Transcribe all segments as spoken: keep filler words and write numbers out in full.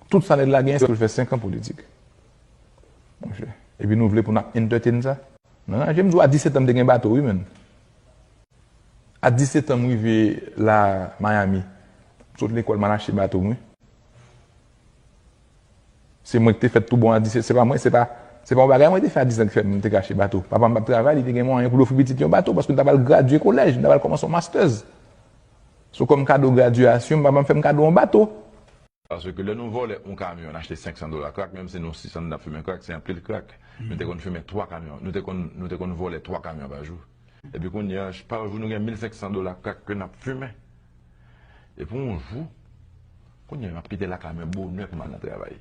Tout sa nèg la genyen, se pou l fè senk an politik. Monchè. Epi nou vle pou n ap entertain sa? Nan ranje m di w, a disèt an m te gen bato, wi, menn. A disèt an m rive la Miami. M sot lekòl, m al achte bato m, wi. Se mwen ki te fèt tou bon a disèt, se pa mwen, se pa, se pa yon bagay mwen te fè a disèt an ki fè m te ka achte bato. Papa m p ap travay, li te gen mwayen pou l ofri pitit li yon bato, paske m ta pral gradye kolèj, m ta pral kòmanse yon masters. So, kòm kado gradyasyon, papa m fè m kado yon bato. Paske lè nou vòlè yon kamyon, n achte senk san dola krak, menm si nou sis an n ap fimen krak, se anpil krak. Nou te konn fimen twa kamyon, nou te konn, nou te konn vòlè twa kamyon pa jou. Epi kounye a, pa jou nou gen mil senk san dola krak ke n ap fimen. Epi yon jou, kounye a, m ap kite lakay mwen bonè pou m al nan travay.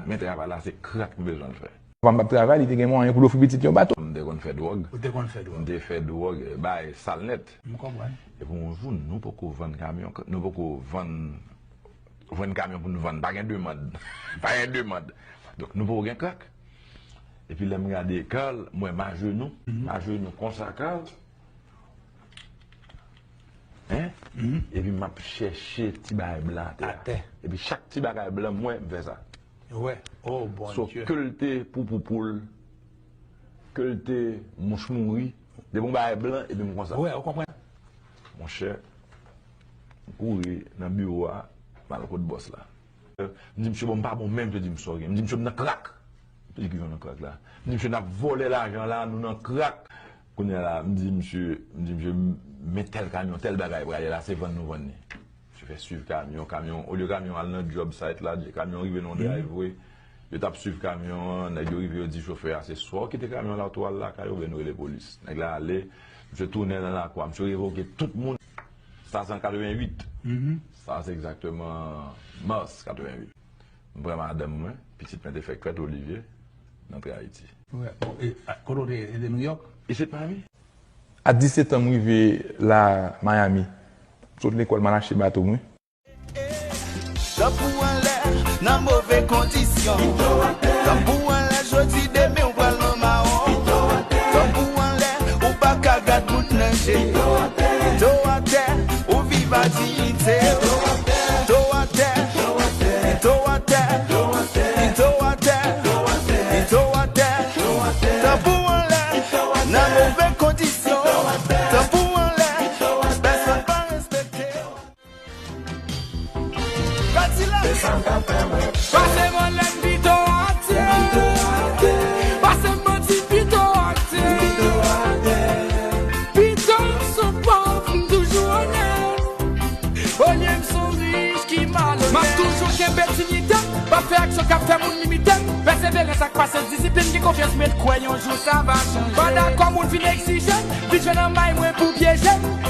Men travay la, se krak m bezwen l fè. Papa m p ap travay, li te gen mwayen pou l ofri pitit li yon bato. M te konn fè dwòg. Ou te konn fè dwòg? M te fè dwòg, bay sal nèt. M konprann. Epi yon jou, nou poko vann kamyon, nou poko vann, vann kamyon pou nou vann. Pa gen demann. Pa gen demann. Donk, nou poko gen krak. Epi lè m gade Carl, m wè m ajenou. M ajenou konsa, Carl. Hein? Epi m ap chèche ti bagay blan atè a. Atè. Epi chak ti bagay blan m wè, m fè sa. Wè. Oh, Bondye. So, ke l te pou pou pou l, ke l te mouch mouri, depi yon bagay blan, epi m konsa. Wè, ou konprann? Monchè, m kouri nan biwo a, m al kot bòs la. M di, "Misye, bon, m pa bon menm," m te di, "M sòri." M di, "Misye, m nan krak." M te di, "Kijan w nan krak la?" M di, "Misye, n ap vòlè lajan la, nou nan krak." Kounye a la, m di misye, m di misye, "Men tèl kamyon, tèl bagay prale la, se vann nou vann li." Misye fè swiv kamyon, kamyon, olye kamyon al nan job site la, kamyon rive nan yon driveway, yo t ap swiv kamyon an, nèg yo rive, yo di chofè a, "Se swa w kite kamyon an la, ou tou al lakay ou, oubyen nou rele polis." Nèg la ale, misye tounen nan lakou a, misye revoke tout moun. Sa se an katrevenwit. Sa se egzakteman mas katrevenwit. M pran madanm mwen, pitit mwen te fèk fèt, Olivier, n antre Ayiti. Wè, bon, e, a, kote w te ye? Te New York? Isit Miami. A disèt an, m rive la Miami. M sot lekòl, m al achte bato m, wi. Tanpou anlè, nan move kondisyon. Tanpou anlè, jodi, demen, w pral nan mawon. Tanpou anlè, ou pa ka gad moun nan je. Pito atè, ou viv a diyite. Pito atè, pito atè, pito atè, pito atè. Tanpou anlè, nan move kondisyon. Tanpou anlè, pèsonn pa respekte. Kadilak. Pase m anlè m pito atè. Pase m manti pito atè. Pito m son pòv, m toujou onèt. Olye m son rich ki malonèt. M ap toujou kenbe diyite m, pa fè aksyon k ap fè moun limite m. Pèseverans ak pasyans, disiplin, gen konfyans, mèt kwè yon jou sa va chanje. Pa dakò moun vin egzije m, vin jwenn nan may mwen pou pyeje m.